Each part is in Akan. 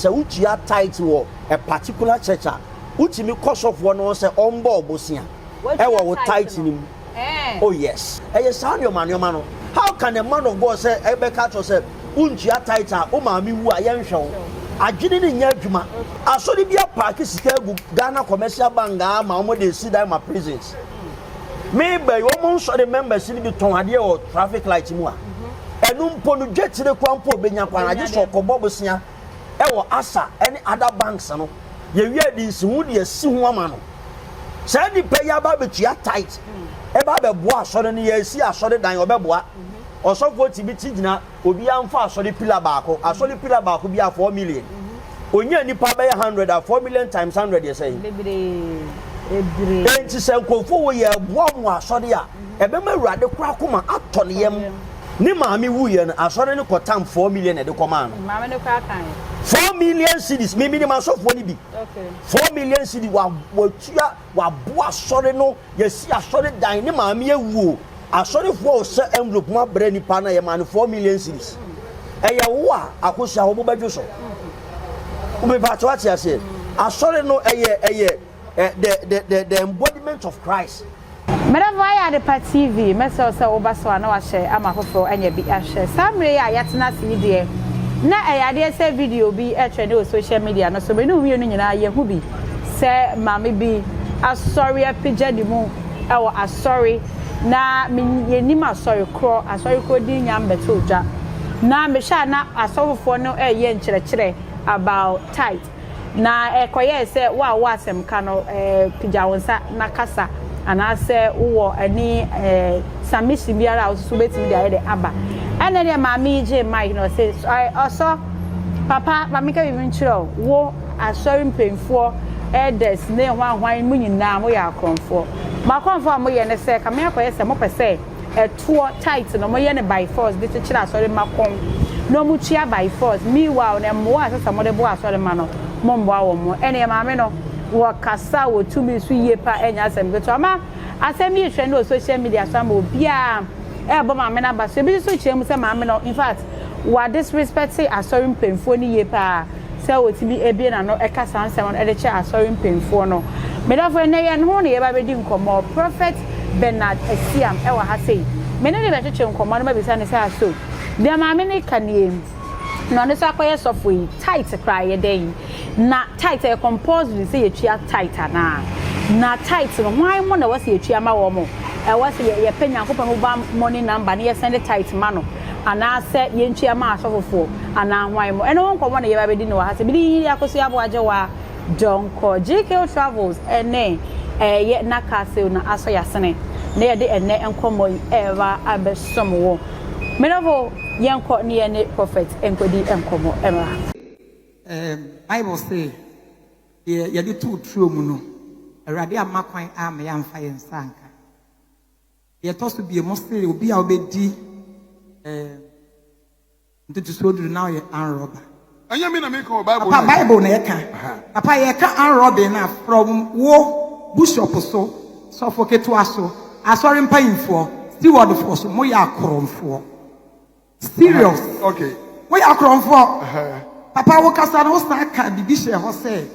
Sɛ wotua tithe wɔ a particular church a, wotumi kɔ sɔfoɔ no hɔ sɛ ɔmbɔ wo bosea ɛwɔ wo tithe no mu. Oh yes. Ɛyɛ saa nneɛma nneɛma no. How can a man of God sɛ ɛbɛka kyerɛ sɛ wontua tithe a wo maame wu a yɛnhwɛ wo? Adwene no nyɛ adwuma. Asɔre bi apaake sika agu Ghana Commercial Bank a ma wɔde esi dan ma prisons. Meba yi wɔn nsɔre members no bi tɔn adeɛ wɔ traffic light mu a ɛno mpo no dwetire kora mpo obenya kwan agye sɛ ɔkɔbɔ bosea ɛwɔ asa ɛne other banks no yɛwie de nsiho de asi ho ama no. Saa nipa yi aba abɛtua tithe ɛba abɛboa asɔre no, yɛasi asɔre dan ɔbɛboa. Ɔsɔfoɔ tumi ti gyina obiara mfa asɔre pillar baako, asɔre pillar baako bi a 4 million. Onya nipa bɛyɛ 100 a, 4 million times 100 yɛ sɛn? Bebree bebree. Enti sɛ nkurɔfoɔ wɔ yɛ ɛboa mu asɔre a, ɛbɛma Awurade kora akoma atɔ ne yam. Ne maame wuyɛ no, asɔre no kɔtam 4 million ɛde kɔmaa no. Maame no kora kan. 4 million cedis. Mimi ne ma asɔfoɔ no bi 4 million cedis wa watua waboa asɔre no, yɛsi asɔre dan. Ne maame awuo, asɔrefoɔ a ɔhyɛ envelope mu abrɛ nipa no, yɛ maa no 4 million cedis. Ɛyɛ wo a akosua wo bo bɛdwo so. Wobɛpa wate aseɛ. Asɔre no ɛyɛ the embodiment of Christ. Mmerɛfo, ayɛ Adepa TV. Mɛsɛw sɛ woba so a na wahyɛ ama foforɔ anya bi ahwɛ. Saa mmerɛ yi a yɛatena ase yi deɛ, na ɛyɛ adeɛ sɛ video bi ɛtrend wɔ social media no so. Mene mmienu nyinaa yɛhu bi sɛ maame bi asɔre apagya ne mu ɛwɔ asɔre, na yɛnim asɔre korɔ, asɔre korɔ din nya mbɛto dwa. Na mehwɛ a, na asɔfofoɔ no ɛreyɛ nkyerɛkyerɛ about tithe, na ɛkɔyɛɛ sɛ wo a wo asɛm ka no, pagya wo nsa na kasa, anaasɛ wowɔ ɛne submission biara a wososo wobɛtumi de ayɛ de aba. Ɛna deɛ maame yi gye mic na ɔsɛ ɔsɔ papa, maame ka biribi nkyerɛ wo asɔre mpanyinfoɔ, elders ne hwanhwan mu nyinaa, moyɛ akorɔmfoɔ. Mo akorɔmfoɔ a moyɛ ne sɛ kame akɔyɛ sɛ mopɛ sɛ ɛtoɔ tithe no moyɛ no by force de kyekyere asɔre ma kɔn na ɔmo tua by force. Meanwhile na mmoa a ɛsɛ sɛ mode boa asɔre ma no, mo mmoa wɔn mo. Ɛnna maame no wɔkasa wɔ tumi so yie pa, ɛnyɛ asɛm ketewa. Ama asɛm yi hwɛ no wɔ social media so ama obiara ɛrebɔ maame no aba so. Ebi nso kyerɛ mu sɛ maame no, in fact, wa disrespect asɔre mpanyinfoɔ no yie paa sɛ wɔtumi ebie n'ano ɛka saa nsɛm no ɛde kyɛ asɔre mpanyinfoɔ no. Medafo, ɛnɛ yɛn ho na yɛba bɛdi nkɔmɔ. Prophet Bernard Asiam ɛwɔ ha sei, mene ne bɛtwetwe nkɔmɔ no, mabisa ne sɛ aso deɛ maame ne ka nie, na ɔno nso akɔyɛ sɔfo yi, tithe koraa yɛ dɛn? Na tithe ɛyɛ compulsory sɛ yɛtua tithe anaa? Na tithe no, hwan mo na ɛwɔ sɛ yɛtua ma wɔn mo? Ɛwɔ sɛ yɛpɛ Nyankopɔn mobile money number ne yɛsend tithe ma no, anaasɛ yɛntua ma asɔfofoɔ anaa hwan mo? Ɛno ho nkɔmmɔ na yɛba bɛdi no wɔ ha. Sɛ bidi yi akɔso aboagye wa dɔnkɔ GK Travels ɛne ɛyɛ na car sale na asɔ yɛasene na yɛde ɛnɛ nkɔmmɔ yi ɛreba abɛsom wo. Medɔfo, yɛnkɔ ne yɛne Prophet nkɔdi nkɔmmɔ mmra. Bible say deɛ yɛde too turo mu no, Awurade amma kwan ama yɛamfa yɛn nsa anka. Deɛ ɛtɔ so bie, mo se obi a wobɛdi ntotosoɔ duru na ɔyɛ armed robber. Ɛnyɛ mi na mi ka o, Bible. Papa, Bible na ɛka. Papa, yɛka armed robbery na from wo bishop so, sɔfo ketewa so, asɔre mpanyinfoɔ, stewardfoɔ so, moyɛ akorɔmfoɔ. Serious. Moyɛ akorɔmfoɔ. Papa, wo kasa no, wosan ka biribi hyɛ hɔ sɛ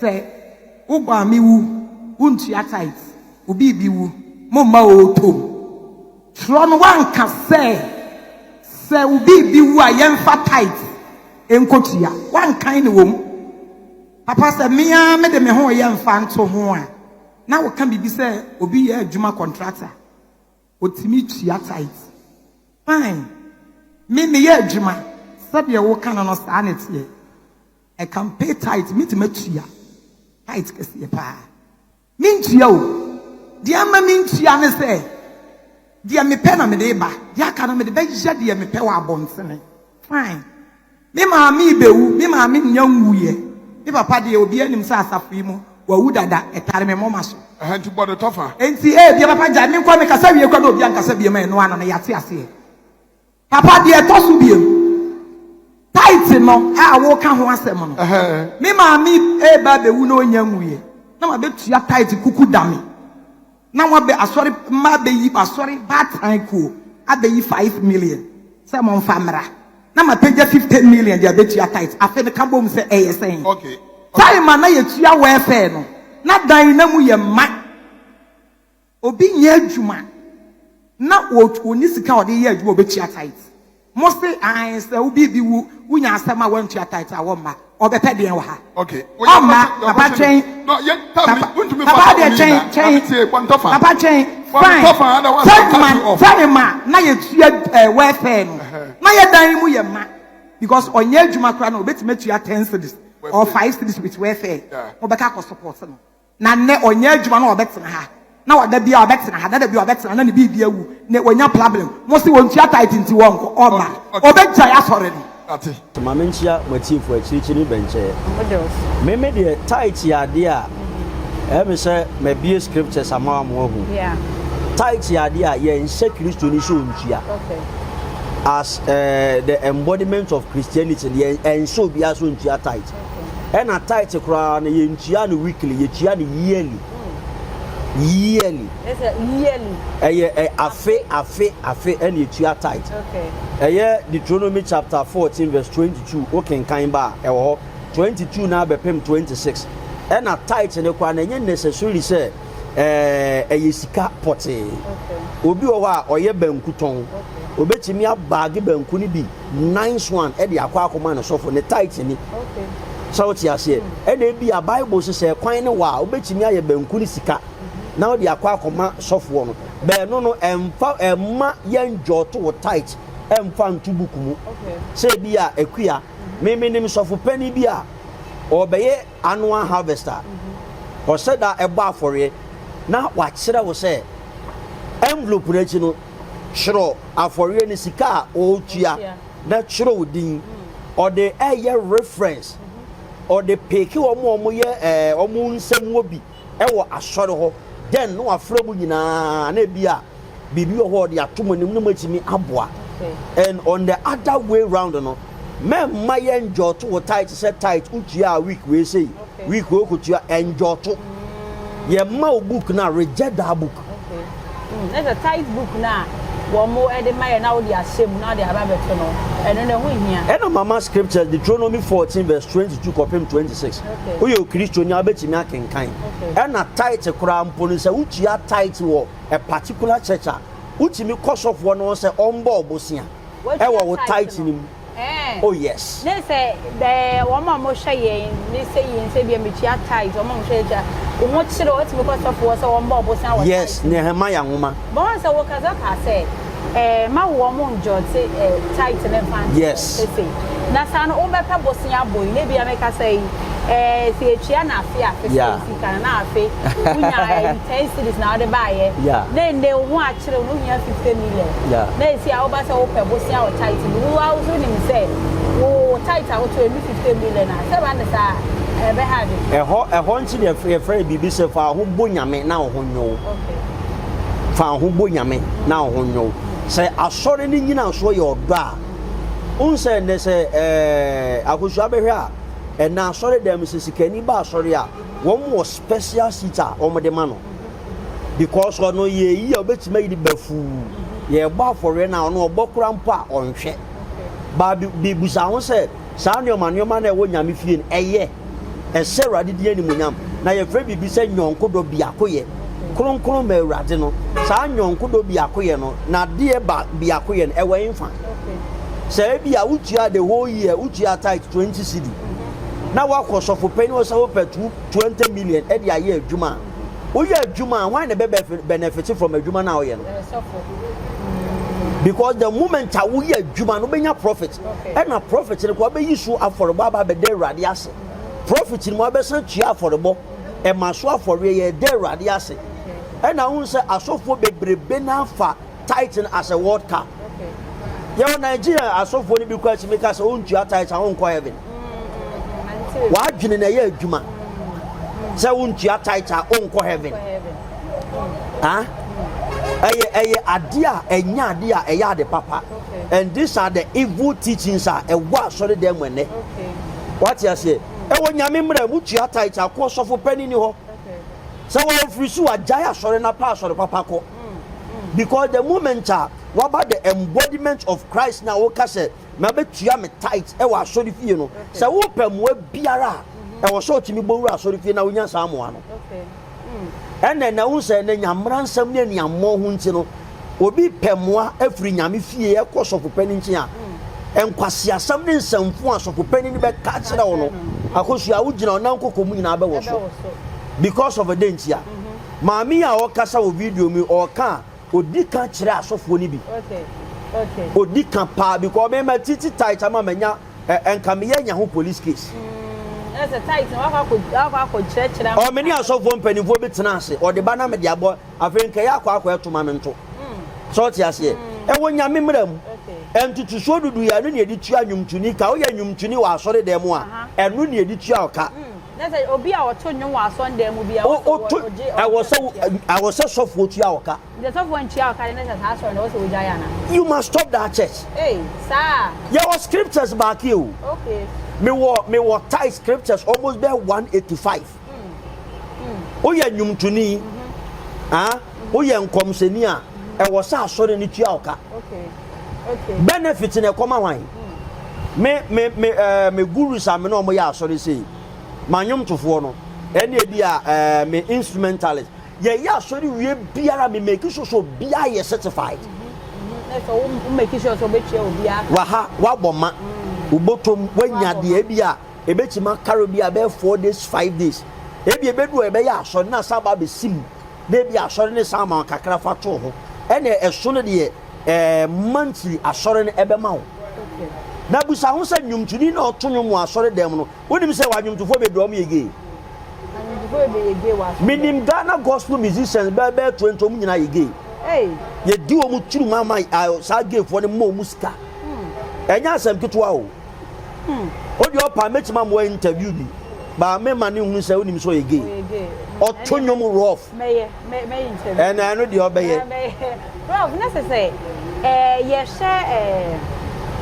sɛ wobɔ a mewu, wontua tithe, obi bi wu, momma ɔɔtom twerɛ no. Woanka sɛ obi bi wu a yɛmfa tithe nkɔtua. Woankan ne wɔ mu. Papa, sɛ mea mede me ho yɛ mfa nto ho a, na woka biribi sɛ obi yɛ adwuma, contractor, otumi tua tithe. Fine, me meyɛ adwuma sɛdeɛ woka no, saa ne teɛ. I can pay tithe. Metumi atua tithe kɛseɛ paa. Mentua o. Deɛ ama mentua ne sɛ deɛ mepɛ na mede ba, deɛ aka no mede bɛyɛ deɛ mepɛ wɔ abɔntene. Fine, me maame bɛwu, me maame nya nwuyɛ. Me papa deɛ, obi anim sɛ asafo yi mu wawu dada, ɛtare me mɔma so. Nti bɔ ne tɔfa. Nti ebia papa gya me nkɔ, me kasa wie kɔ na obi ankasa biem a, ɛno ano no yɛate aseɛ. Papa, deɛ ɛtɔ so biem, tithe no a woka ho asɛm no, me maame eba abɛwu na onya nwuyɛ na wabɛtua tithe kuku dame na wabɛ asɔre mma abɛyi, asɔre baatan kuo abɛyi 5 million sɛ momfa mmra. na mapagya 50 million de abɛtua tithe. Afe no ka bom sɛ ɛyɛ sɛn? Okay. Time a na yɛtua welfare no, na dan na mu yɛ ma. Obi nyɛ adwuma na ɔnni sika a ɔde yɛ adwuma a ɔbɛtua tithe. Mo se ae sɛ wo biribi wu, wonya asɛm a woantua tithe a wɔmma. Ɔbɛpɛ deɛn wɔ ha? Okay. Ɔmma, papa twɛn. Papa, papa deɛ twɛn, twɛn. Papa twɛn. Fine. Time a, time a na yɛtua eh, welfare no, na yɛ dan mu yɛ ma. Because ɔnyɛ adwuma koraa no, ɔbɛtumi atua 10 cedis or 5 cedis with welfare. Mobɛka akɔ support no. Na nnɛ ɔnyɛ adwuma na ɔbɛtena ha na wada biaa ɔbɛtena ha na da biaa ɔbɛtena na ne biribi awu na wanya problem mo se wɔntua tithe nti wɔnkɔ ɔmma ɔbɛgyae asɔre no. Ma me nkyia mo atiefo akyirikyiri ne bɛnkyɛɛ. Me me deɛ tithe yɛ adeɛ a ɛyɛ me sɛ mabie scriptures ama wa mo ahu. Tithe yɛ adeɛ a yɛnhyɛ Kristoni sɛ ɔntua. As uh, the embodiment of Christianity yɛn ɛnhyɛ obiara sɛ ɔntua tithe. Ɛna tithe koraa no yɛntua no weekly, yɛtua no yearly. Yearly. Yearly. Ɛyɛ ɛ afe afe afe ɛna yɛtua tithe. Ɛyɛ Deuteronomy chapter 14 verse 22 wokenkan ba a ɛwɔ hɔ 22 na abɛpem 26. Ɛna tithe no koraa no ɛnyɛ necessarily sɛ ɛɛ ɛyɛ sika pɔtee. Obi wɔ hɔ a ɔyɛ banku tɔn. Obetumi abaage banku no bi nice one ɛde akɔ akɔma ne sɔfo ne tithe ni. Sɛ wote aseɛ? Ɛna ebi a Bible sɛ sɛ kwan ne wɔ a wobɛtumi ayɛ banku ne sika na wode akɔ akɔma sɔfoɔ no. Bɛɛno no ɛmfa ɛmma yɛn dwɔto wo tithe ɛmfa nto book mu. Sɛ ebi a akua me menim sɔfo panin bi a ɔbɛyɛ annual harvest a ɔhyɛ da ɛbɔ afɔreɛ na wakyerɛ wo sɛ envelope no akyi no twerɛ afɔreɛ no sika a ɔretua na twerɛ wo din. Ɔde ɛyɛ reference, ɔde peke wɔn a wɔyɛ ɛɛ wɔn nsam wɔ bi ɛwɔ asɔre hɔ, then na wafrɛ mu nyinaa na ebi a biribi wɔ hɔ ɔde ato mo anim na mo atumi aboa. And on the other way round no, mɛmma yɛn njɔto wo tithe sɛ tithe wotua a week wei sei, week wei kotua ɛnjɔto. Yɛma wo book no a, reject that book. Na sɛ tithe book no a wɔn de ma yɛ na wode ahyɛ mu na wode aba abɛto no, ɛno no ɛho nhia. Ɛna mama scriptures Deuteronomy 14 verse 22 kɔpem 26. Woyɛ Okristoni a wobɛtumi akenkan. Ɛna tithe koraa mpo no sɛ wotua tithe wɔ a particular church a, wotumi kɔ sɔfoɔ no hɔ sɛ ɔmbɔ wo bosea ɛwɔ wo tithe no mu. Oh yes. Ne sɛ bɛɛ wɔn a wɔhwɛ yɛn ne sɛ yɛn sɛ bia metua tithe, wɔn a wɔhwɛ yɛn tua, wɔn ho kyerɛ wɔtumi kɔ sɔfo hɔ sɛ wɔn bɔ ɔbosan wɔ Yes, tithe. Nehemiah nwoma. Bɔn sɛ wɔkasa kaa sɛ ɛɛ ma wɔn njɔte ɛɛ tithe ne nfa nto Yes. sese na saa no wɔbɛpɛ bosen abɔ yi na ebia mɛka sɛ yi ɛɛ sɛ yɛtua na afe afe sɛ sika no na afe wonya ɛyi 10 cedis na wɔde baayɛ na nnɛ wo ho akyere wo na wohia 50 million na esi a woba sɛ wopɛ bosea wɔ tithe bi wo ara nso wonim sɛ wo tithe a woto ɛnu 50 million a sɛ ba ne saa a ɛbɛha adwene. Ɛhɔ ɛhɔ nti na yɛfrɛ biribi sɛ fa wo ho bɔ Nyame na wo ho nyɛ wo. Fa wo ho bɔ Nyame na wo ho nyɛ wo. Sɛ asɔre no nyinasoɔ yɛ ɔdɔ a, wohu sɛ nnɛ sɛ ɛɛ akosua bɛhwɛ a, ɛnɛ asɔre dan mu sɛ sikani ba asɔre a, wɔn wɔ special seat a wɔn de ma no because ɔno yɛ yi a ɔbɛtumi ayi de bafuu yɛbɔ afɔreɛ no a ɔno ɔbɔ kora mpo a ɔnhwɛ baabi bibusa ho sɛ saa nneɛma nneɛma na ɛwɔ nyame fie no ɛyɛ ɛhyɛ awurade din animuonyam na yɛfrɛ biribi sɛ nyɔnko dɔ biako yɛ kronkron ma awurade no saa nyɔnko dɔ biako yɛ no na adeɛ ba biako yɛ no ɛwɔ mfa sɛ ebi a wotua the whole year wotua tithe 20 cedi na wakɔ sɔfo panyin wɔ sɛ wopɛ two 20 million ɛde ayɛ adwuma a woyɛ adwuma a hwan na ɛbɛ benefit from adwuma no a woyɛ no because the moment a woyɛ adwuma no wobɛnya profit ɛna profit no kɔ wobɛyi so afɔrebɔ aba abɛda awurade ase profit no mu abɛsan tua afɔrebɔ ɛma so afɔreɛ yɛ da awurade ase ɛna wohu sɛ asɔfoɔ bebrebe no afa tithe no as a world cup. Yɛwɔ Nigeria asɔfoɔ no bi kɔ akyi meka sɛ wontua tithe a wonkɔ heaven. W'adwene na ɛyɛ adwuma sɛ wontua tithe a wonkɔ heaven. Ah? Ɛyɛ ɛyɛ adeɛ a ɛnyɛ adeɛ a ɛyɛ ade papa. And these are the evil teachings a ɛwɔ asɔre dan mu ɛnɛ. Wate aseɛ? Ɛwɔ nyame mmerɛ mu tua tithe akɔ sɔfo panin ni hɔ. Sɛ wɔmfiri so agyae asɔre na pa asɔre papa kɔ. Because the moment a waba the embodiment of Christ na woka sɛ Mabɛtua me tithe wɔ asɔre fie no. Sɛ wopɛ mmoa biara a, ɛwɔ sɛ wotumi bɔ wura asɔre fie na wonya saa mmoa no. Ɛnna na wohu sɛ na nyamera nsɛm ne aniammɔ ho nti no, obi pɛ mmoa afiri nyame fie ɛkɔ sɔfopanin nkyɛn a, nkwaseasɛm ne nsɛmfo a sɔfopanin no bɛka akyerɛ wo no, akosua wogyina wo nan koko mu nyinaa bɛwɔ so. Because of ɛdɛn ntia? Maame yi a ɔkasa wɔ video mu yi, ɔka a, Odi ka kyerɛ asɔfoɔ no bi. Odi ka paa because me ma titi tight ama ma nya nka me yɛ nya ho police case. Ɔ me ne asɔfoɔ mpanimfoɔ bi tena ase ɔde ba na me de abɔ afei nka yɛ akɔ akɔ ɛto ma me nto. Sɛ ɔte aseɛ ɛwɔ nyame mmara mu ntutusuo dudu yɛ ɛno ne yɛde tua nnwomtoni ka woyɛ nnwomtoni wɔ asɔre dan mu a ɛno ne yɛde tua ɔka. Na sɛ obi a ɔto nnwom wɔ asɔndan mu bi a, ɛwɔ sɛ ɔgye ɛwɔ sɛ ɛwɔ sɛ sɔfoɔ tua ɔka. Nti sɔfoɔ ntua ɔka de ne sɛ saa asɔre no ɛwɔ sɛ wogyae ana? You must stop that church. Ei, saa. Yɛwɔ scriptures baako yi o. Okay. Mewɔ mewɔ tie scriptures almost bɛyɛ 185. Woyɛ nnwomtoni, ah, woyɛ nkɔmhyɛni a, ɛwɔ sɛ asɔre no tua ɔka. Okay. Okay. Benefit na ɛkɔma hwan? Me me me ɛɛ eh, me gurus a me na wɔn yɛ asɔre sei, ma nnwomtofoɔ no, ɛne ebi a ɛɛ eh, me instrumentalist. Yɛyɛ asɔre wie biara me make sure sɛ obiara yɛ certified. Waha wabɔ ma, wobɔtɔm wanya deɛ ebi a ebetumi akari bi a bɛyɛ 4 days 5 days. Ebi ebedu a ɛbɛyɛ asɔre na asan ba abɛsi mu na ebi asɔre ne san ma kakra fa to ho. Ɛna ɛso no deɛ ɛɛ monthly asɔre no ɛbɛma wo. Na busa ho sɛ nnwomtoni na ɔto nnwom wɔ asɔre dɛm no, wonim sɛ wɔ anwomtofoɔ bebree wɔn yɛ gay. Menim Ghana gospel musicians bɛɛ bɛɛ 20 wɔn nyinaa yɛ gay. Yɛdi wɔn tirim ama saa gayfoɔ no ma wɔn sika. Ɛnyɛ asɛm ketewa o. O deɛ ɔpa mɛtumi amoa interview bi ba mema ne hunu sɛ wonim sɛ ɔyɛ gay. Ɔto nnwom rough. Mɛyɛ mɛ mɛyɛ interview. Ɛna ɛno deɛ ɔbɛyɛ. Mɛyɛ Ralph na sɛ sɛ ɛɛ yɛhwɛ ɛɛ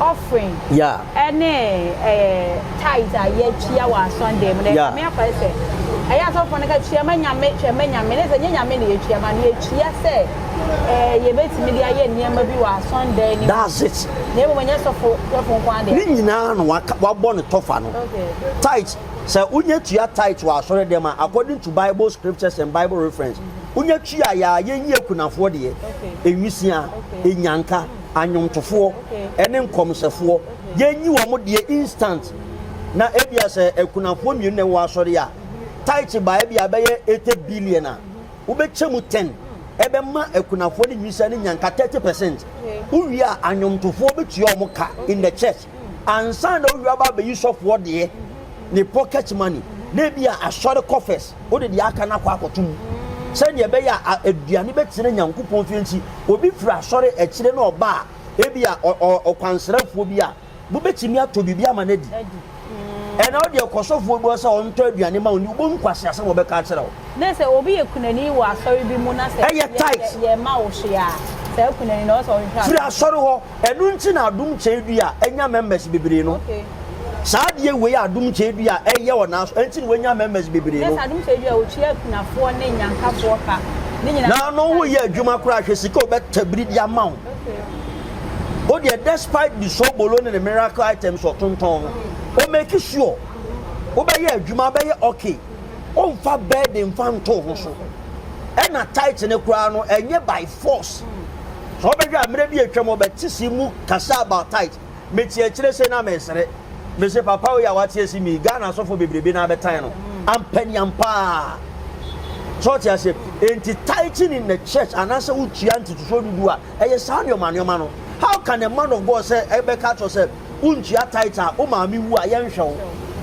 offering. Yeah. Ɛne ɛɛ tithe a yɛtua wɔ asɔndan mu na Yeah. ɛkame akɔyɛ sɛ ɛyɛ asɔfoɔ no ka tua ma nyame tua ma nyame ne sɛ nyɛ nyame na yɛtua ma no yɛtua sɛ ɛɛ yɛbɛtumi de ayɛ nneɛma bi wɔ asɔndan no mu. That's it. Na mmom ɛnyɛ sɔfo sɔfo nko ara Ne deɛ. nyinaa na waka wabɔ ne tɔfa no. Okay. Tithe Sɛ wonya tua tithe wɔ asɔre dɛm a, according to Bible scriptures and Bible reference, wonya tua yɛ a yɛnyi akunafoɔ deɛ, nwisia, enyanka, anwomtofoɔ, ɛne nkɔmhyɛfoɔ, yɛnyi wɔn deɛ instant. Na ebia sɛ akunafoɔ mmienu na ɛwɔ asɔre a, tithe baa ebia bɛyɛ 80 billion a, wobɛkyɛ mu 10 ɛbɛma akunafoɔ ne nwisia ne nyanka 30%. Wowie a, anwomtofoɔ bɛtua wɔn ka in the church. Ansa na owie aba abɛyi sɔfoɔ deɛ ne pocket money na ebi a asɔre coffers wode deɛ aka no akɔ akɔto mu sɛdeɛ ɛbɛyɛ a aduane bɛtena Nyankopɔn fie nti obi firi asɔre akyire na ɔba a ebi a ɔkwansrafoɔ bi a mobɛtumi atɔ biribi ama no adi. Ɛna wo deɛ kɔ sɔfoɔ bi hɔ sɛ ɔntɔ aduane ma wo ni wobɛhu nkwaseasɛm a ɔbɛka akyerɛ wo. Ne sɛ obi yɛ kunani wɔ asɔre bi mu na sɛ Ɛyɛ tight. yɛmma wo hwee a, saa kunani no ɔwɔ sɛ ɔhwehwɛ Firi asɔre. asɔre hɔ. Ɛno nti na Adom Kyɛedua anya members bebree no. Okay. Saa adeɛ wei a Adom Kyɛedua ɛyɛ wɔ n'aso ɛnti na wanya members bebree Ne no. sɛ Adom Kyɛedua ɔtua akunafoɔ ne nnyankafoɔ ka ne nyinaa. Na ano woyɛ adwuma koraa hwɛ sika a ɔbɛtabiri de ama wo. Okay. Wo deɛ despite the sobolo ne ne miracle items ɔtontɔn no, o make sure wobɛyɛ adwuma bɛyɛ okay. Womfa burden mfa nto wo ho so. Ɛna tithe no koraa no ɛnyɛ by force. Sɛ wobɛhwɛ a mmerɛ bi atwam ɔbɛte se mu kasa about tithe. Mete akyire sei na mesere. Mese papa wei a wate asi mi Ghana asɔfo bebrebe na abɛtan no. Ampaniampaa. Sɛ ɔte aseɛ. Enti tithing in the church anaasɛ wotua ntotosoɔ dudu a ɛyɛ saa nneɛma nneɛma no. How can a man of God sɛ ɛbɛka kyerɛ sɛ wontua tithe a wo maame wu a yɛnhwɛ wo?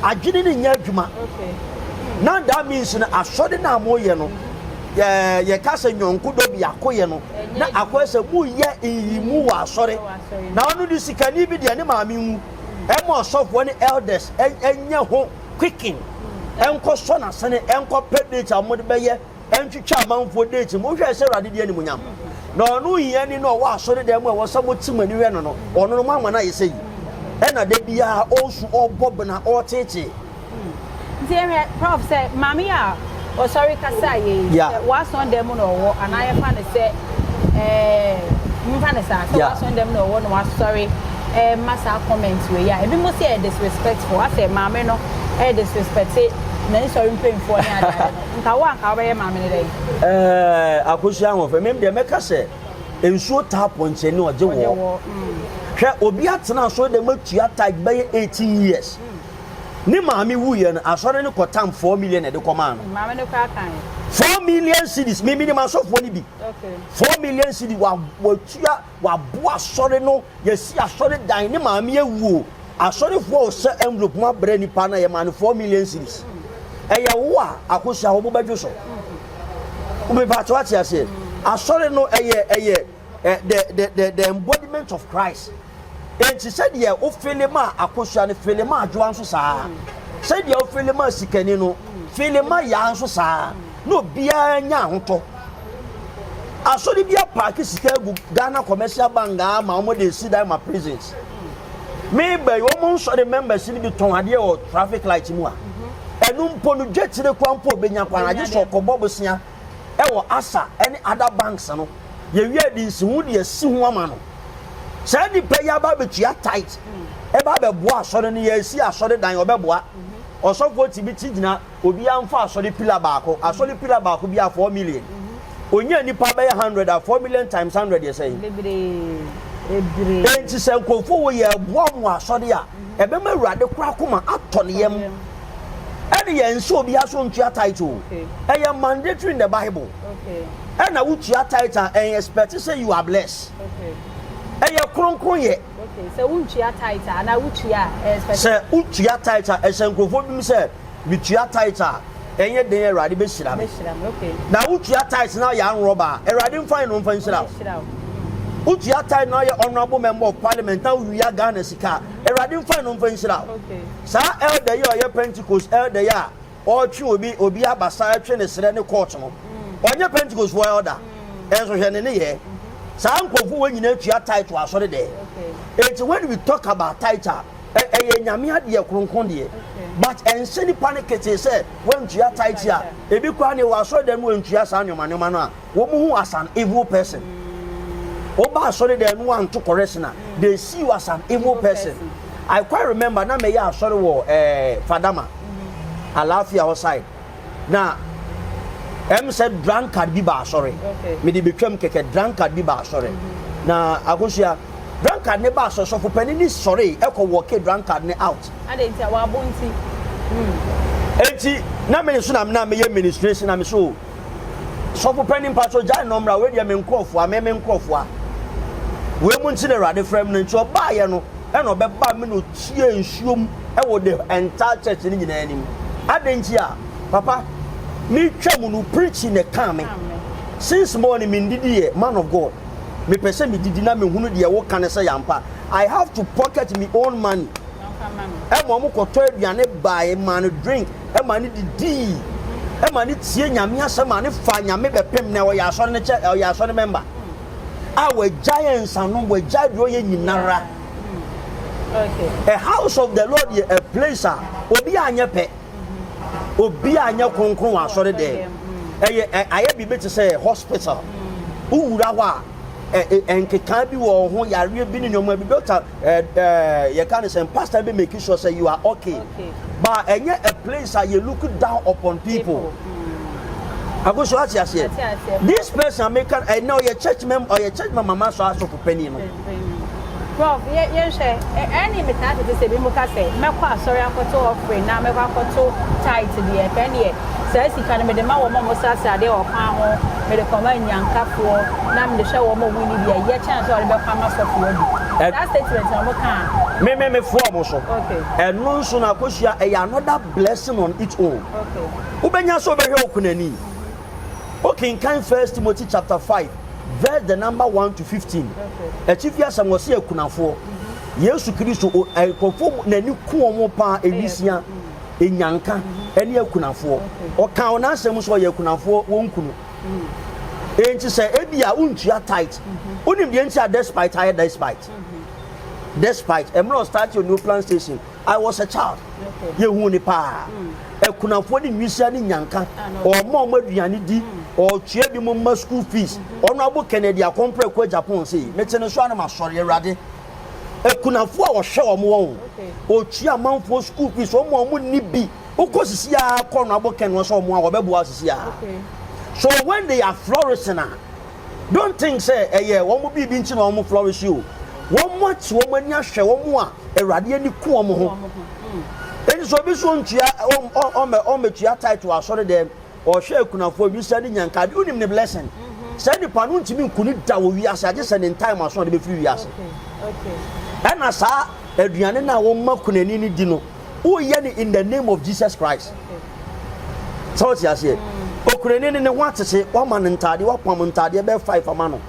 Adwene no nyɛ adwuma. Na that means no asɔre no a moyɛ no yɛ yɛka sɛ nyɔnko dɔ biako yɛ no na akɔyɛ sɛ moyɛ nyiyimu wɔ asɔre. Na ɔno de sikani bi deɛ ne maame nwu ɛma ɔsɔfoɔ ne elders ɛnyɛ ho quicken ɛnkɔ sɔ n'asene ɛnkɔ pɛ date a wɔde bɛyɛ ɛntwitwa amanfoɔ date mu. Wohwɛ sɛ Awurade di animuonyam. Na ɔno hiani no ɔwɔ asɔre dan mu a ɛwɔ sɛ mote mo ani hwɛ no no, ɔno no moama no ayɛ sɛ yi. Ɛna da biara ɔresu, ɔrebɔ bena, ɔreteetee. Nti yɛhwɛ prof sɛ maame yi a ɔsɔre kasa yɛ yi sɛ w'asɔn dan mu na ɔwɔ anaa yɛfa no sɛ ɛɛ mfa no saa sɛ w'asɔn dan mu na ɔwɔ na wasɔre. ɛrema saa comment wei a, ebinom se ɛyɛ disrespectful, asɛ maame no ɛredisrespecte ne nsɔre mpanyinfoɔ ne adeade no, nka wo a nka wobɛyɛ maame no dɛn? Ɛɛ Akosua Ahoɔfɛ, mem deɛ mɛka sɛ nsuo taa pɔnkyɛni ɔgye wɔ. Hwɛ, obi atena asɔre dɛm atua tithe bɛyɛ 18 years. Ne maame wuiɛ no, asɔre no kɔtam 4 million na ɛde kɔmaa no. Maame no koraa kae. 4 million cedis, me menim asɔfoɔ no bi. 4 million cedis, wa watua, waboa asɔre no, yɛsi asɔre dan, ne maame awu o. Asɔrefoɔ ɔhyɛ envelope mu abrɛ nipa no, yɛmaa no 4 million cedis. Ɛyɛ wo a, Akosua, wo bo bɛdwo so. Wobɛpa kyɛ wate aseɛ. Asɔre no ɛyɛ ɛyɛ the the the the embodiment of Christ. Enti sɛdeɛ wofele ma Akosua no, fele ma Adwoa nso saa. Sɛdeɛ wofele ma Sikani no, fele ma Yaa nso saa. Na obiara nya ahotɔ. Asɔre bi apaake sika agu Ghana Commercial Bank a ma wɔn de si dan ma prisons. Meba yi, wɔn nsɔre members no bi tɔn adeɛ wɔ traffic light mu a. Ɛno mpo no, dwetire kwan mpo obenya kwan, agye sɛ ɔkɔbɔ bosea ɛwɔ ASA ɛne other banks no. Yɛwie de nsiho de asi ho ama no. Saa nipa yi aba abɛtua tithe, ɛba abɛboa asɔre no, yɛasi asɔre dan, ɔbɛboa. Ɔsɔfoɔ tumi ti gyina obiara mfa asɔre pillar baako, asɔre pillar baako bi a 4 million. Onya nipa bɛyɛ 100 a, 4 million times 100 yɛ sɛn? Enti sɛ nkurɔfoɔ wɔ yɛ ɛboa mo asɔre a, ɛbɛma Awurade kora akoma atɔ ne yam. Ɛne yɛn nso obiara so ntua tithe o. Ɛyɛ mandatory in the Bible. Ɛna wotua tithe a, ɛn expect sɛ you are blessed. Ɛyɛ kronkron yɛ. Sɛ wontua tithe a, anaa wotua a, ɛyɛ Sɛ wotua tithe a, ɛhyɛ nkurɔfoɔ bi mu sɛ metua tithe a, ɛnyɛ den Awurade bɛhyira me. Na wotua tithe na ɔyɛ anrɔba a, Awurade mfa no mfa nhyira wo. Wotua tithe na ɔyɛ honourable member of parliament na wowia Ghana sika a, Awurade mfa no mfa nhyira wo. Saa elder yi a ɔyɛ Pentecost elder yi a ɔretwe obi obi abasa ɛtwe ne serɛ ne court no, ɔnyɛ Pentecost foɔ elder, ɛnso hwɛ ne nneyɛɛ. Saa nkurɔfoɔ wɔ nyinaa tua tithe wɔ asɔre dɛm. Enti when we talk about tithe a, ɛyɛ Nyame adeɛ kronkron deɛ, but ɛnsɛ nipa no ketee sɛ wantua tithe a, ebi koraa neɛ wɔ asɔre dɛm no wantua saa nneɛma nneɛma no a, wɔn hu as an evil person. Woba asɔre dɛm no wanto correction a, they see you as an evil person. I quite remember na mɛyɛ asɔre wɔ Fadama, Alaafia hɔ side. Na ɛm sɛ drunkard bi ba asɔre. Mede betwam kɛkɛ, drunkard bi ba asɔre. Na Akosua, drunkard ne ba asɔre, sɔfo panin ne sɔre ɛkɔ wɔke drunkard ne out. Adɛn nti a wabo nti? Enti na me nso na na meyɛ ministration na me so sɔfo panin pa so gyae nɔmra wei deɛ me nkurɔfoɔ a me me nkurɔfoɔ a wei mu nti na Awurade frɛ me no. Nti ɔbaayɛ no ɛna ɔbɛba me na ɔtie nsuo mu ɛwɔ the entire church no nyinaa anim. Adɛn nti a papa metwa mu no preaching na ɛkaa me. Since morning mendidi yɛ, man of God, mepɛ sɛ medidi na mehunu deɛ woka no sɛ yɛampa. I have to pocket me own money. Ɛma ɔmo kɔtɔ aduane bae, maa no drink, ɛma no didii, ɛma no tie Nyame asɛm, ma no fa Nyame bɛpem na ɔyɛ asɔre no kyɛ, ɔyɛ asɔre member a wagyae nsanom, wagyae deɛ ɔyɛ nyinara. A house of the Lord yɛ a place a obi anyɛ pɛ, obi anyɛ kronkron wɔ asɔre dɛm. Ɛyɛ ayɛ biribi te sɛ hospital. Wowura hɔ a, nkekaa bi wɔ ho, yareɛ bi ne nneɛma bi. Doctor, yɛka ne sɛ pastor bi make sure sɛ you are okay. But ɛnyɛ a place a you look down upon people. Agoso ate aseɛ. This person meka ɛnna ɔyɛ church member, ɔyɛ church member mama so asɔfo panyin no. Prof, yɛnhwɛ, ɛne metaa tete sɛ bi mo ka sɛ mɛkɔ asɔre akɔto offering na mɛkɔ akɔto tithe deɛ, kɛn deɛ saa sika no mede ma wɔn a wɔsrasra adeɛ wɔ kwan ho, mede kɔma nyankafoɔ na mede hwɛ wɔn a wɔn ni bi a yɛ kyɛn sɛ ɔde bɛkɔ ama sɔfo adi. Saa statement na wɔn ka. Me foɔ mo so. Ɛno nso na Akosua ɛyɛ another blessing on its own. Wobɛnya sɛ wobɛhwɛ okunani. Wokenkan First Timothy chapter 5 verse the number 1 to 15. Akyifi asɛm wɔ sɛ akunafoɔ. Yesu Kristo nkurɔfoɔ n'ani ku wɔn paa, ewisia, enyanka ɛne akunafoɔ. Ɔka wɔn asɛm sɛ ɔyɛ akunafoɔ wɔn kunu. Enti sɛ ebi a wontua tithe, wonim deɛ nti a despite ayɛ despite. Despite mmerɛ ɔstart wɔ New Plan Station, I was a child. Yɛhu ne paa. Akunafoɔ ne nwisia ne nyanka, ɔma ɔmo aduane di, ɔtua bi mo mma school fees. Ɔno abo Kennedy akɔmprɛ kɔ Japan sei. Mete ne so a na masɔre Awurade. Akunafoɔ a ɔhwɛ wɔn wɔn. Ɔtua amanfoɔ school fees, wɔn a wɔn nni bi. Wokɔ sisi a kɔ no abɔ kɛn wɔn sɛ wɔn a wɔbɛboa sisi a. So when they are flourishing a, don't think sɛ ɛyɛ wɔn biribi nti na wɔn flourish o. Wɔn ate wɔn ani ahwɛ wɔn a Awurade ani ku wɔn ho. Enti sɛ obi so ntua ɔmmɛ ɔmmɛtua tithe wɔ asɔre dɛm, ɔhwɛ akunafoɔ awisia ne nyanka ade, wonim ne blessing. Saa nipa no ntumi nku ne da wɔ wiase agye sɛ ne ntime aso a ɔde bɛfiri wiase. Ɛna saa aduane no a wɔma kunani no di no, woyɛ no in the name of Jesus Christ. Sɛ wote aseɛ? Okunani no ne ho atete, woama no ntaadeɛ, woapam ntaadeɛ bɛyɛ five ama no,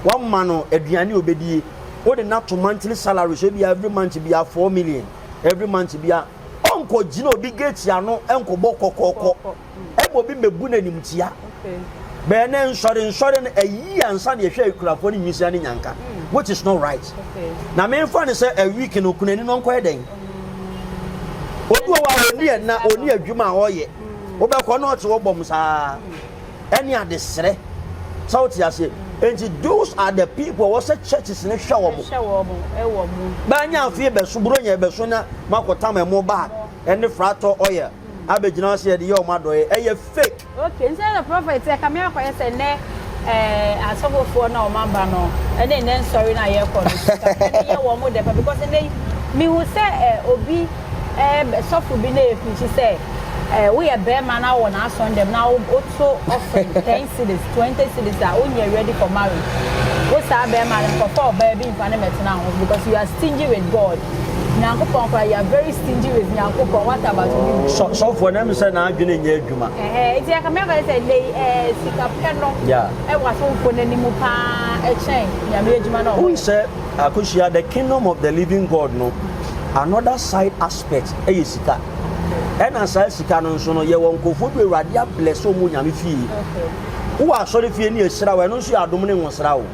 woama no aduane a ɔbɛdie, wode no ato monthly salary so ebia every month bia 4 million, every month bia ɔnkɔ gyina obi gate ano nkɔbɔ kɔkɔɔkɔ ɛma obi mɛbu n'animtia. Bɛyɛ ne nsɔre nsɔre no ayi ansa na yɛhwɛ akurafoɔ no nwisia ne nyanka, which is not right. Na memfa ne sɛ a week no kunani no ɔnkɔyɛ dɛn? Obi wɔ hɔ a ɔni ɛna ɔni adwuma a ɔyɛ, wobɛkɔ na ɔte hɔ bɔm saa ɛne adesrɛ. Sɛ wote aseɛ? Nti those are the people wɔ sɛ churches ne hwɛ wɔn. Bɛanya afei bɛso buronya bɛso na makɔtam ɛmo bag ɛne fratɔ oil abɛgyina hɔ sɛ yɛde yɛ wɔn adɔeɛ. Ɛyɛ fake. Okay, nti na prophet ɛka me akɔyɛ sɛ nnɛ ɛɛ asɔfofoɔ na wɔn aba no ɛne nnɛ nsɔre na yɛkɔ no sika pɛ ne yɛ wɔn dɛ pa, because nnɛ yi mihu sɛ obi sɔfo bi na efikyi sɛ woyɛ bɛrima na wɔ n'asɔn dɛm na woto offering 10 cedis, 20 cedis a, wonyɛ ready for marriage. Wo saa bɛrima no, nkɔfɔ ɔbaa bi nfa ne mɛtena ho because you are stingy with God. Nyankopɔn koraa, you are very stingy with Nyankopɔn. What about you? Sɔfoɔ na mi sɛ n'adwene nyɛ adwuma. Nti ɛka mi akɔyɛ sɛ nnɛ yi sika pɛ no ɛwɔ asɔfofoɔ n'anim paa ɛkyɛn Nyame adwuma na ɔmo. Wohu sɛ Akosua, the kingdom of the living God no, another side aspect ɛyɛ sika. Ɛna saa sika no nso no, yɛwɔ nkurɔfoɔ bi Awurade abless wɔn Nyame fie. Wowɔ asɔre fie ne ɛhyira wo, ɛno nso yɛ adom ne nwosra wo.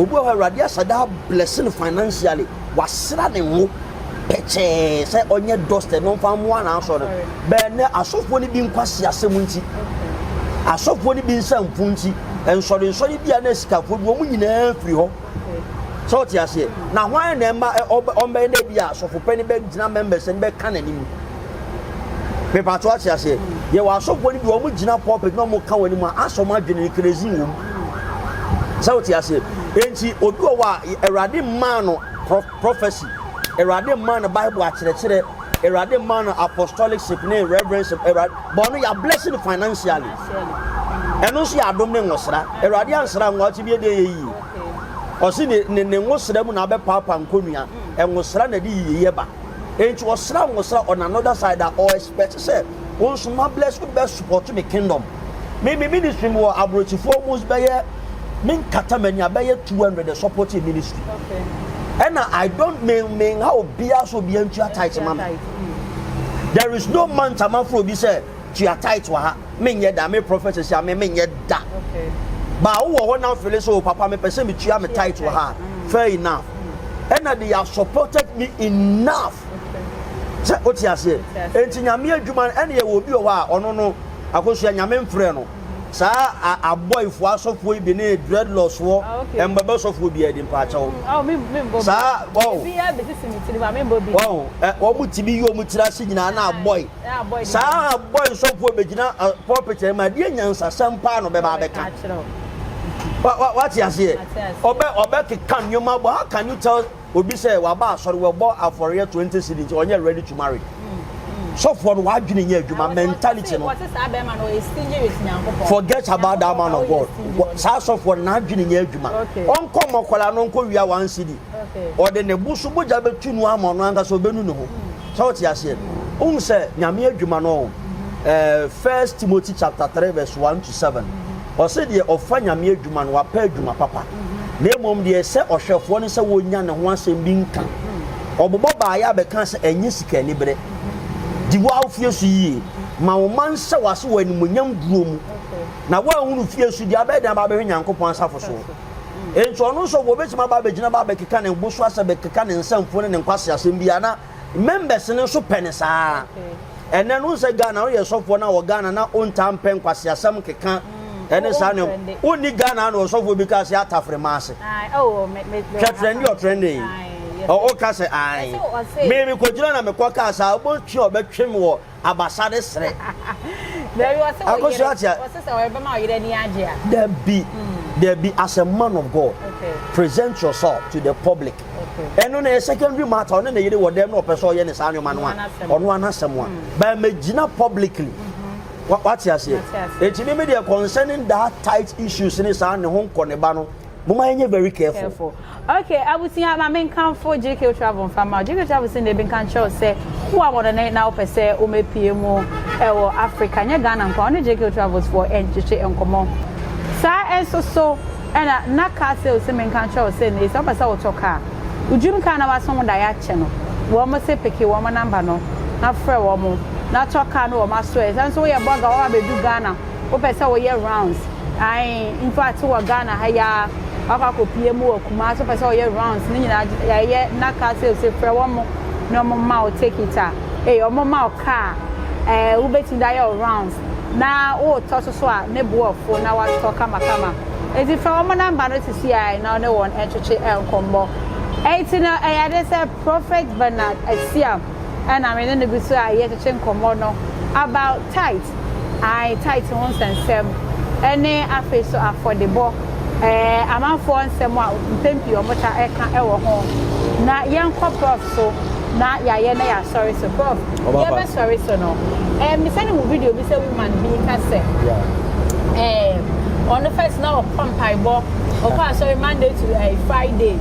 Obi wɔ hɔ, Awurade asada abless no financially, wasra ne ngo pɛkyɛɛ sɛ ɔnyɛ dust no mfa mmoa n'asɔre no. Bɛn nɛ asɔfoɔ no bi nkwasi asɛm nti, asɔfoɔ no bi nsa mfu nti, nsɔrensɔre bi a na sikafoɔ bi wɔn nyinaa firi hɔ. Sɛ ɔte aseɛ na hwan na ɛma ɔmbɛyɛ dɛ bi a sɔfo panyin bɛgyina members no bɛka n'anim mepatɔ ate aseɛ. Yɛwɔ asɔfoɔ no bi, wɔn gyina pulpit na wɔn ka wɔn anim a asɔ wɔn adwene no crazy wɔ mu. Sɛ ɔte aseɛ, enti obi wɔ hɔ a Awurade mmaa no prophecy, Awurade mmaa no Bible akyerɛkyerɛ, Awurade mmaa no apostolic ship ne reverendship, Awurade bɔn no yɛ bless no financially. Ɛno nso yɛ adom ne nwosra. Awurade ansra ngo ɔte bi ɛdeɛ yɛ yie. Ɔsi ne nwosra mu na abɛpaapa nkonnua. Nwosra na ɛde yie yɛ ba. Enti ɔsra nwosra on another side a ɔ expect sɛ wɔn nso ma bless wo bɛ support me kingdom. Me ministry mu wɔ aburokyifoɔ mu bɛyɛ me nkata m'ani a bɛyɛ 200 support ministry. Ɛna I don't me nha obiara so obiara ntua tithe ma me. There is no month amafo obi sɛ tua tithe wɔ ha. Menyɛ da. Me prophet sɛ a me menyɛ da. Ba wowɔ hɔ na afele sɛ o papa mepɛ sɛ metua me tithe wɔ ha. Fair enough. Ɛna they have supported me enough. Sɛ wote aseɛ. Enti Nyame adwuma no ɛna yɛwɔ obi wɔ hɔ a ɔno no Akosua Nyame mfrɛ no. Saa abɔifoɔ asɔfoɔ yi bi ne dreadlocks foɔ mbɛbɛ sɔfoɔ bi adi mpaakyɛw. Saa wɔn wɔn ti bi yi wɔn tiri ase nyinaa na abɔi. Saa abɔi sɔfoɔ bɛgyina pulpit mu adeɛ nyansasɛm paa na ɔbɛba abɛka. Wate aseɛ? Ɔbɛ ɔbɛkeka nneɛma bɔ. How can you tell obi sɛ waba asɔre wɔbɔ afɔreɛ 20 cedis nti ɔnyɛ ready to marry? Sɔfoɔ no wadwene nyɛ adwuma, mentality no. Forget about that man of God. Saa sɔfoɔ no n'adwene nyɛ adwuma. Ɔnkɔ mmɔkɔla no ɔnkɔ wia 1 cedi. Ɔde ne bo so mogya bɛtu no ama ɔno ankasa ɔbɛnu ne ho. Sɛ wote aseɛ? Wohu sɛ Nyame adwuma no, First Timothy chapter 3 verse 1 to 7, ɔse deɛ ɔfa Nyame adwuma no wapɛ adwuma papa, na mmom deɛ sɛ ɔhwɛfoɔ no sɛ wɔnya ne ho asɛm bi nka. Ɔbobɔ baayɛ abɛka sɛ ɛnyɛ sika aniberɛ. Di w'awofie so yie, ma wo mma nhyɛ w'ase wɔ animuonyam duro mu, na woanhunu fie so deɛ abɛyɛ den aba abɛhwɛ Nyankopɔn asafo soɔ. Enti ɔno nso wɔbɛtumi aba abɛgyina ba abɛkeka ne bo so asɛ bɛkeka ne nsɛmfo ne ne nkwase asɛm bi a na members no nso pɛ ne saa. Ɛnɛ no sɛ Ghana woyɛ sɔfoɔ na wɔ Ghana na wontaa mpɛ nkwase asɛm keka ɛne saa ne wonni Ghana na ɔsɔfoɔ bi ka sɛ atafere ma ase. Hwɛ trendy ɔtrendy. Ɔka sɛ ae. Me mekɔgyina na mekɔ kaa saa wobɛtwe a ɔbɛtwe me wɔ abasa ne serɛ. Akosua ate a. Dabi, dabi, as a man of God, present yourself to the public. Ɛno na yɛ secondary matter, ɔne ne yere wɔ dɛm na ɔpɛ sɛ ɔyɛ ne saa nneɛma no a, ɔno anasɛm a. But megyina publicly. Wate aseɛ? Enti me me deɛ concerning that tight issues ne saa ne ho nkɔ ne ba no, Momma yɛnyɛ very careful. Careful. Okay, abusua ma menkamfo JK Travel mfa ma wo. JK Travel sɛ na ebi nka nkyerɛ wo sɛ wo a wɔdɔne na wopɛ sɛ womɛpie mu ɛwɔ Africa, nyɛ Ghana nko a, wo ne JK Travels foɔ ɛntwetwe nkɔmmɔ. Saa nso so ɛna na car sales sɛ menka nkyerɛ wo sɛ nnɛ yi sɛ wopɛ sɛ wotɔ car, wo dream car na waso ho daeɛ akyɛ no, wɔn se peke wɔn number no na frɛ wɔn na tɔ car no wɔn asoɛ. Sɛ nso woyɛ bɔga waba abɛdu Ghana, Wopɛ sɛ woyɛ rounds ae infact wɔ Ghana ha yi ara wakɔ akɔpie mu wɔ Kumasi wopɛ sɛ woyɛ rounds ne nyinaa yɛyɛ na car sales frɛ wɔn mo na wɔn ma wo ticket a ee wɔn ma wo car ɛɛ wobɛtumi de ayɛ wo rounds na wotɔ so so a ne bo ɔfo na watɔ kamakama eti frɛ wɔn namba no sisi a na ne wɔn ntwetwe nkɔmmɔ eti no ɛyɛ ade sɛ Prophet Bernard Asiam ɛna me ne no gu so a yɛtwetwe nkɔmmɔ no about tithe. Ae, tithe ho nsɛnsɛm, ne afei nso afɔdebɔ, ɛɛ, amanfoɔ nsɛm a mpɛn pii wɔtaa ka wɔ ho. Na yɛnkɔ Prof so na yɛayɛ na yɛasɔre so. Prof, yɛbɛsɔre so no, ɛɛ, mesane hu video bi sɛ woman bi ka sɛ, ɛɛ, ɔno first na ɔkɔ mpaebɔ, ɔkɔ asɔre Monday to ɛɛ, Friday.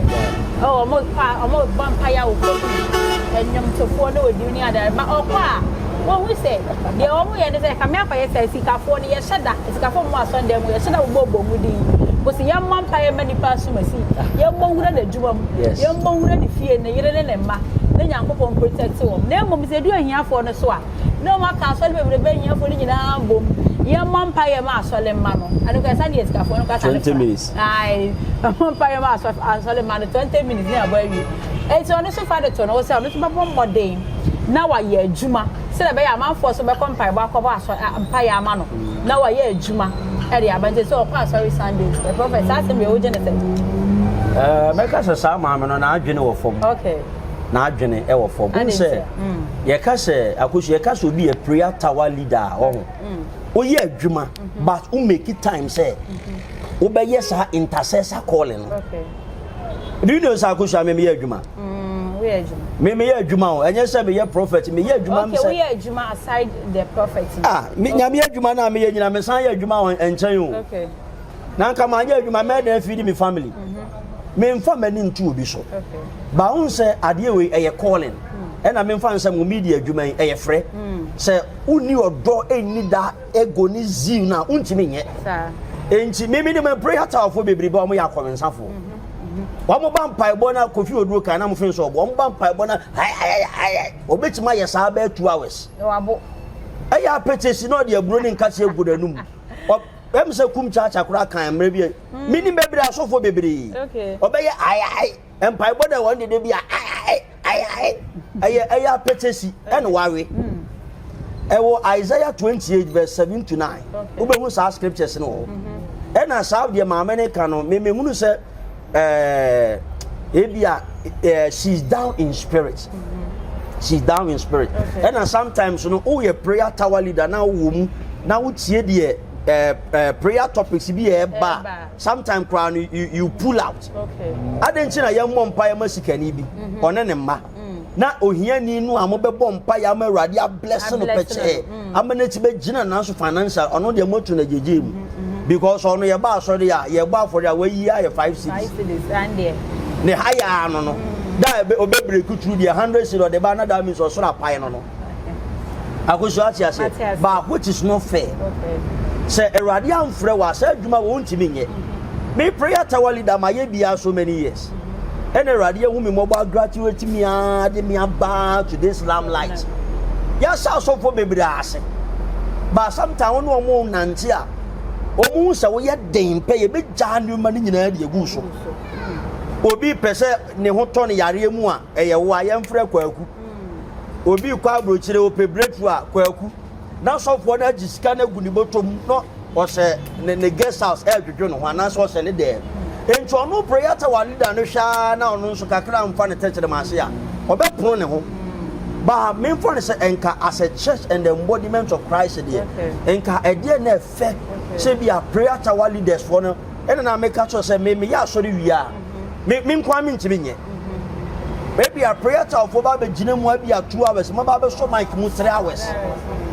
Oh, ɔmo kɔ a, ɔmo bɔ mpaeɛ a ɔkɔ bi, nnwomtofoɔ ne ɔdi ne adeade, ba ɔkɔ a, wɔhu sɛ Deɛ wɔn yɛ ne sɛ, kame akɔyɛ sɛ asikafoɔ no yɛhyɛ da, asikafoɔ mu asɔndan mu yɛhyɛ da bobɔ bɔ mu din. Kɔsi yɛmmɔ mpaeɛ mma nipa asomasi, yɛmmɔ nwura n'adwuma mu, yɛmmɔ nwura ne fie, ne yere ne ne mma, ne Nyankopɔn protect wɔn. Na mmom sɛ ɛdu ahiafoɔ no so a, na wɔn aka asɔre bebrebe ahiafoɔ no nyinaa bom, yɛmmɔ mpaeɛ ma asɔre mma no. Ɛno kora sɛdeɛ asikafoɔ no kasa no 20 minutes. Ae, yɛmmɔ mpaeɛ ma asɔre mma no 20 minutes ne abɔ awie. Enti ɔno nso fa de to no ho sɛ ɔno nso bɛbɔ mmɔden na wayɛ adwuma sɛdeɛ ɛbɛyɛ a amanfoɔ nso bɛkɔ mpaebɔ akɔbɔ asɔ mpaeɛ ama no na wayɛ adwuma de aba. Nti sɛ ɔkɔ asɔre Sundays pɛ, Prophet, saa asɛm wei wogye ne sɛ? Ɛɛ, mɛka sɛ saa maame no n'adwene wɔ fam. Okay. N'adwene wɔ fam. Wohu sɛ mm. yɛka sɛ akosu yɛka sɛ obi yɛ prayer tower leader a ɔho. Mm. Woyɛ adwuma mm-hmm. but wo make time sɛ mm-hmm. wobɛyɛ saa intercessor calling no. Okay. Do you know sɛ akosua me meyɛ adwuma? Mm, woyɛ adwuma. Me meyɛ adwuma o, ɛnyɛ sɛ meyɛ prophet, meyɛ adwuma Okay, woyɛ adwuma aside the prophet. Ah, me nyame adwuma na meyɛ nyina me san yɛ adwuma wɔ nkyɛn o. Okay. Na nka ma nyɛ adwuma mɛ dan feed me family. Mm -hmm. Me mfa m'ani nto obi so. Okay. Ba ho sɛ adeɛ wei ɛyɛ calling. Mm. Ɛna me mfa nsɛ mo media adwuma yi ɛyɛ frɛ. Mm. Sɛ wonni ɔdɔ ɛnni da ego ne zeal no a wontumi nyɛ. Enti mimi ne me prayer towerfoɔ bebrebe a wɔyɛ akɔwensafoɔ. Wɔn ba mpaebɔ na Kofi Oduro kan na mo fin sɛ ɔbɔ. Wɔn ba mpaebɔ na ayayayaya. Wɔbɛtumi ayɛ saa bɛyɛ 2 hours. Ɛyɛ apɛtɛsi na ɔde aburo ne nkate agu n'anum. Ɛm sɛ kum kyaakya koraa kan mmerɛ bi. Menim bebree asɔfoɔ bebree. Ɔbɛyɛ ayay mpaebɔ na wɔn dede bi a ayay ayay ɛyɛ ɛyɛ apɛtɛsi ɛna wawe. Ɛwɔ Isaiah 28 verse 7 to 9. Wobɛhu saa scriptures no wɔ hɔ. Ɛna saa deɛ maame no ka no memehunu sɛ ɛɛ ebi a ɛɛ she is down in spirit. She is down in spirit. Ɛna sometimes no woyɛ prayer tower leader na wowɔ mu na wotie deɛ ɛɛ ɛɛ prayer topics bi yɛ ɛba sometimes koraa no you pull out. Adɛn nti na yɛmmɔ mpaeɛ ma sikani bi ɔne ne mma na ohiani no a mobɛbɔ mpaeɛ ama Awurade abless no pɛkyɛɛ ama n'akyi bɛgyina nanso financial ɔno deɛ moatu no agyegye mu because ɔno yɛba asɔre a yɛbɔ afɔre a wayi ayɛ 5 cedis ne ha yɛ ano no da ɔbɛbreki through deɛ 100 cedis ɔde ba na that means ɔsoro apae no. Akosua ate aseɛ but which is not fair sɛ Awurade amfrɛ wɔ asɛ adwuma wɔ wontumi nyɛ. Me prayer tower leader ma yɛ biara so many years ɛna Awurade ahu me mmɔbɔ agraduate me ara de me aba to this lamplight. Yɛahyɛ asɔfoɔ bebree ase but sometimes wo ne wɔn nante a wɔn hu sɛ woyɛ den pɛ yɛbɛgyaa nneɛma no nyinaa de agu so. Obi pɛ sɛ ne ho tɔ no yareɛ mu a ɛyɛ wo a yɛmfrɛ Kwaku. Obi kɔ aburokyire ɔpɛ breakthrough a Kwaku na sɔfoɔ no agye sika no agu ne bɔtɔ mu na ɔhyɛ ne ne guest house ɛredwodwo ne ho anaasɛ ɔhyɛ ne dɛm. Enti ɔno prayer tower leader no hwɛ ara na ɔno nso kakra mfa ne tɛkyerɛma ase a, ɔbɛpono ne ho. Ba memfa no sɛ nka as a church and the embodiment of Christ deɛ, nka ɛdeɛ na ɛfɛ sɛ bi a prayer tower leaders foɔ no ɛna na meka kyerɛ sɛ me meyɛ asɔre wie a, me me nko ara mentumi nyɛ. Ebi a prayer tower foɔ ba abɛgyina mu abi a 2 hours, mo ba abɛsɔ mic mu 3 hours.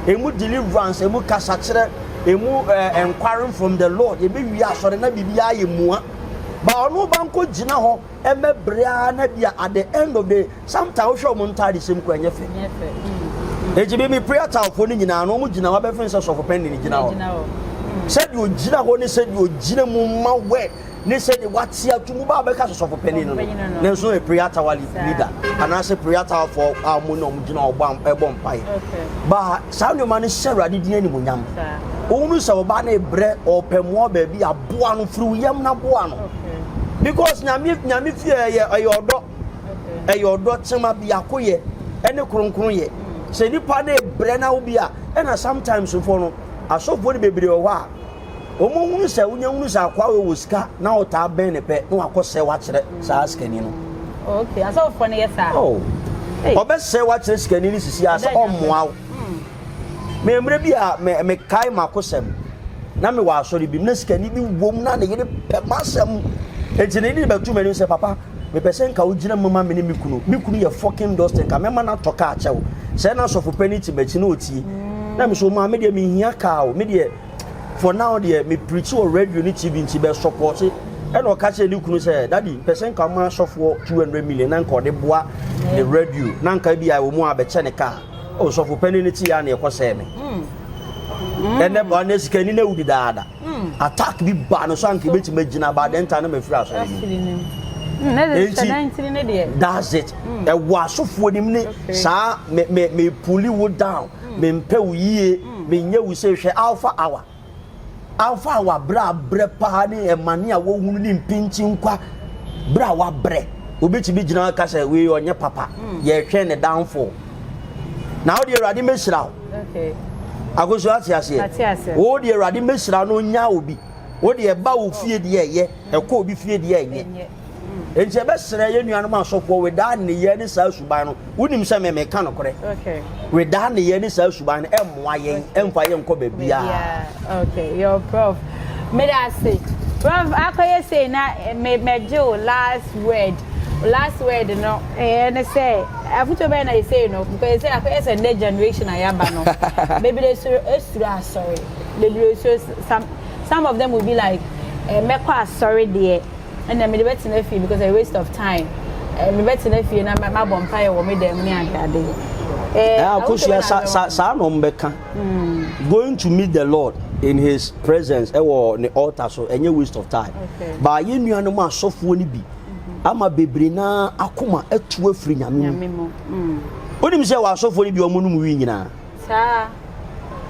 Emu deliverance, emu kasakyerɛ, emu enquiring from the Lord. Ebi wie asɔre na biribi ayɛ mua. Ba ɔno ba nkɔ gyina hɔ ɛmɛ bere ara na bi a at the end of the sometimes wohwɛ ɔmo ntaade sɛm kura nyɛ fɛ. Eti bi mi prayer tower foɔ no nyinaa no ɔmo gyina hɔ abɛfɛn sɛ sɔfo pɛn ne gyina hɔ. Sɛdeɛ ogyina hɔ ne sɛdeɛ ogyina mu ma word ne sɛdeɛ wate ato mu ba abɛka sɛ sɔfo panin no no ne nso yɛ prayer tower leader anaasɛ prayer tower foɔ a wɔn na wɔn gyina hɔ bɔ ɛbɔ mpaeɛ. Ba saa nneɛma no hyɛ Awurade din animuonyam. Ohunu sɛ ɔbaa no rebrɛ ɔpɛ mmoa baabi aboa no firi wo yam na boa no. Because nyame nyame fie ɛyɛ ɛyɛ ɔdɔ ɛyɛ ɔdɔ tema biako yɛ ɛne kronkron yɛ. Sɛ nipa no rebrɛ na wo bi a ɛna sometimes fo no asɔfoɔ no bebree wɔ hɔ a wɔn hunu sɛ wonya hunu sɛ akoa wei wɔ sika na ɔtaa bɛn ne pɛ na wakɔ sɛ wakyerɛ saa sikani no. Okay, asɔfoɔ no yɛ saa. Oh. Ɔbɛsɛ wakyerɛ sikani no sisi a sɛ ɔmmoa wo. Me mmerɛ bi a me mekae m'akosɛm na mewɔ asɔre bi mu na sikani bi wom na ne yere pɛ m'asɛm. Enti ne yere bɛto m'anim sɛ papa mepɛ sɛ nka wogyina mu ma me ne me kunu. Me kunu yɛ fucking dustin nka mɛma no atɔ kaa kyɛw. Sɛ na asɔfo panin te m'akyi na ɔtie. Na me so maa me deɛ mehia kaa o me deɛ for now deɛ me preach wɔ radio ne TV nti bɛ support. Ɛna ɔka kyerɛ ne kunu sɛ daddy mpɛ sɛ nka ɔma asɔfoɔ 200 million na nka ɔde boa ne radio na nka bi a wɔ mu a bɛkyɛ ne kaa. Osɔfo panin no te ya na ɛkɔ sɛɛ me. Ɛnɛ ba ne sikani na awu dedaada. Attack bi ba no so anka ebetumi agyina ba dɛn ta na mafiri asɔre no mu. Enti that's it. Ɛwɔ asɔfoɔ nim ne saa me me me pulli wo down. Me mpɛ wo yie. Me nyɛ wo sɛ hwɛ alpha hour. Alpha hour berɛ a brɛ paa ne ɛmane a wɔhunu ne mpinkyi nkwa berɛ a wabrɛ. Obi tumi gyina ka sɛ wei ɔnyɛ papa. Yɛhwɛ ne downfall. Na wo deɛ Awurade mɛhyira wo. Akoso ate aseɛ. Wo deɛ Awurade mɛhyira no nya obi. Wo deɛ ɛba wo fie deɛ ɛyɛ, ɛkɔ obi fie deɛ ɛnyɛ. Enti ɛbɛsrɛ yɛn nuanom asɔfoɔ wedaa nneyɛɛ ne saa suban no. Wonim sɛ me meka nokorɛ. Wedaa nneyɛɛ ne saa suban no ɛmmoa yɛn, ɛmfa yɛn nkɔ baabiara. Okay, your prof. Meda ase. Prof, akɔyɛ sei na me mɛgye wo last word. Last word no ɛyɛ ne sɛ afutuo bɛyɛ na yɛsei no because yɛsei akɔyɛ sɛ nnɛ generation a yɛaba no bebree suro esuro asɔre bebree suro some of them will be like eh, mɛkɔ asɔre deɛ ɛnna mede bɛtena fie because a waste of time eh, mebɛtena fie na mabɔ mpaeɛ wɔ me dan mu ne adeade. Eh, akosua sa sa saa na wɔn bɛka going to meet the Lord in his presence ɛwɔ ne altar so ɛnyɛ waste of time baa yɛn nuanom asɔfoɔ no bi ama bebree naa akoma atu afiri nyame mu wonim sɛ wɔ asɔfoɔ no bi wɔn nom wi nyinaa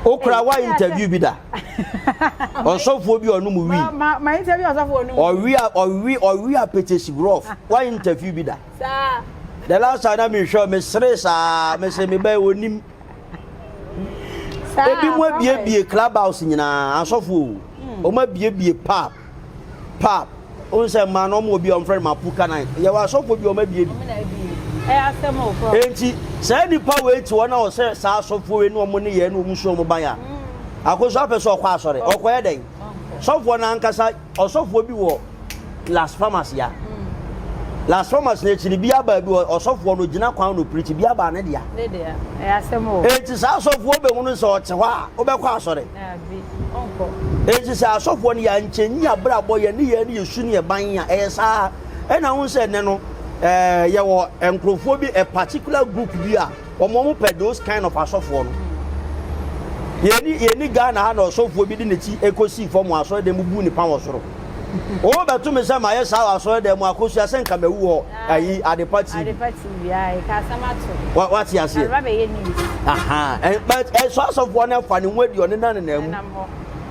okura wa interview bi da ɔsɔfoɔ bi ɔnom wi ɔwe ɔwe ɔwe apɛtɛsi rough wa interview bi da the last time na mi hwɛ mi sere saa mi sɛ mi bɛ onim ebi mu abiebie club house nyinaa asɔfoɔ o wɔn abiebie pub pub ohun sɛ mmaa no wɔn wɔ bi a wɔn frɛ no mapuka night yɛwɔ asɔfoɔ bi a wɔn abie bi enti saa nipa wei te hɔ na ɔsɛ saa asɔfoɔ wei ne wɔn ne yɛn ne wɔn su wɔn ban a akoso apɛ sɛ ɔkɔ asɔre ɔkɔyɛ dɛn sɔfoɔ no ankasa ɔsɔfoɔ bi wɔ Las Palmas ya Las Palmas n'akyi no bi aba bi ɔsɔfoɔ no gyina kwan no pirikyi bi aba ne dea enti saa asɔfoɔ bɛhunu sɛ ɔte hɔ a wobɛkɔ asɔre enti sɛ asɔfoɔ no yɛankyɛnyi abrabɔ yɛn ne yɛn ne yɛsu ne yɛban a ɛyɛ saa ɛna ho sɛ ɛnɛ no ɛɛ yɛwɔ nkurɔfoɔ bi a particular group bi a wɔn wɔn pɛ those kind of asɔfoɔ no yɛni yɛni Ghana ha na ɔsɔfoɔ bi de n'akyi ekosi fam wɔ asɔre dɛm mu bu nipa wɔ soro wɔn bɛto mi sɛ ma yɛ saa wɔ asɔre dɛm mu akosua sɛ nka mɛwu wɔ ayi Adepa TV Adepa TV ayi ka asɛm ato wa wate aseɛ ɛba bɛyɛ news aha ɛ but ɛsɔ asɔfoɔ no ɛfa ne ho adi ɔne nan nenam mu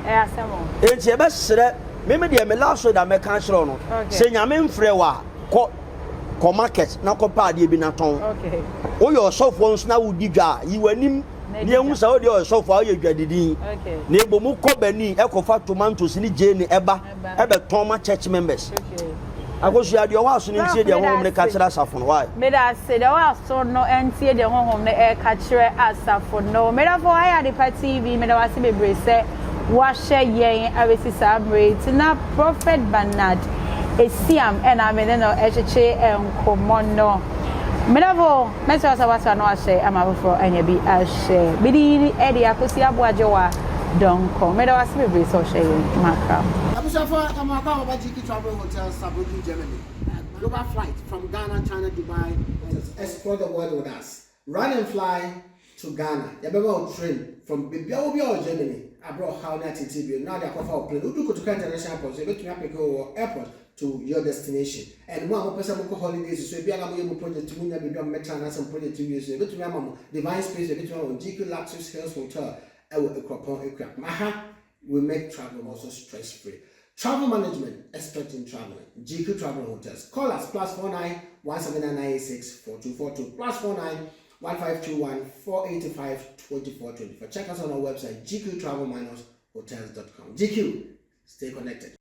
ɛyɛ asɛm o eti ɛbɛsrɛ mímí deɛ mi last word a mɛka akyerɛ no sɛ Nyame nfrɛ wa kɔ kɔ market na kɔ pɛ adeɛ bi na tɔn woyɛ ɔsɔfoɔ nso na wodi dwa a yi w'anim. Na yɛhu sɛ wo deɛ ɔyɛ sɔfo a woyɛ dwadidin. Na mmom wokɔ Benin ɛkɔfa tomatoes ne gyeene ɛba ɛbɛtɔn ma church members. Akosua, deɛ ɔwɔ aso no ntie deɛ Honhom no ka kyerɛ asafo no. Why? Meda ase, deɛ ɔwɔ aso no ntie deɛ Honhom no reka kyerɛ asafo no. Medafo, ha yɛ Adepa TV, meda wo ase bebree sɛ woahwɛ yɛn abɛsi saa mmerɛ yi. Nti na Prophet Bernard Esiam ɛna me ne no ɛtwetwe nkɔmmɔ no. Medafo, mɛsrɛ wo sɛ woasra na woahyɛ ama afoforɔ anya bi ahwɛ. Me din de Akosua Aboagyewa Donkor. Meda wo ase bebree sɛ wohwɛ yɛn. Makra. Abusuafo ɛmo akɔ ababa GK Travel Hotel Saarbrücken Germany global flight from Ghana China Dubai hotels explore the world with us run and fly to Ghana yɛbɛma wo train from baabi a wɔ biara wɔ Germany abrɛ ɔhaw ne ateetee bio na wode akɔfa wo plane wodu Kotoka International Airport nso yɛbɛtumi apeke wo wɔ airport to your destination and mo a mopɛ sɛ mokɔ holidays nso ebi a na moyɛ mo project mo nya baabi a mobɛtena anaasɛ mo project wie nso yɛbɛtumi ama mo Divine Space yɛbɛtumi ama mo GQ Luxus Hills Hotel ɛwɔ Akuropɔn Akuapem aha we make travel also stress free travel management expert in traveling GQ Travel Hotels call us +49 17996 4242 +49 1521 485 2424 check us on our website gqtravel-hotels.com GQ stay connected.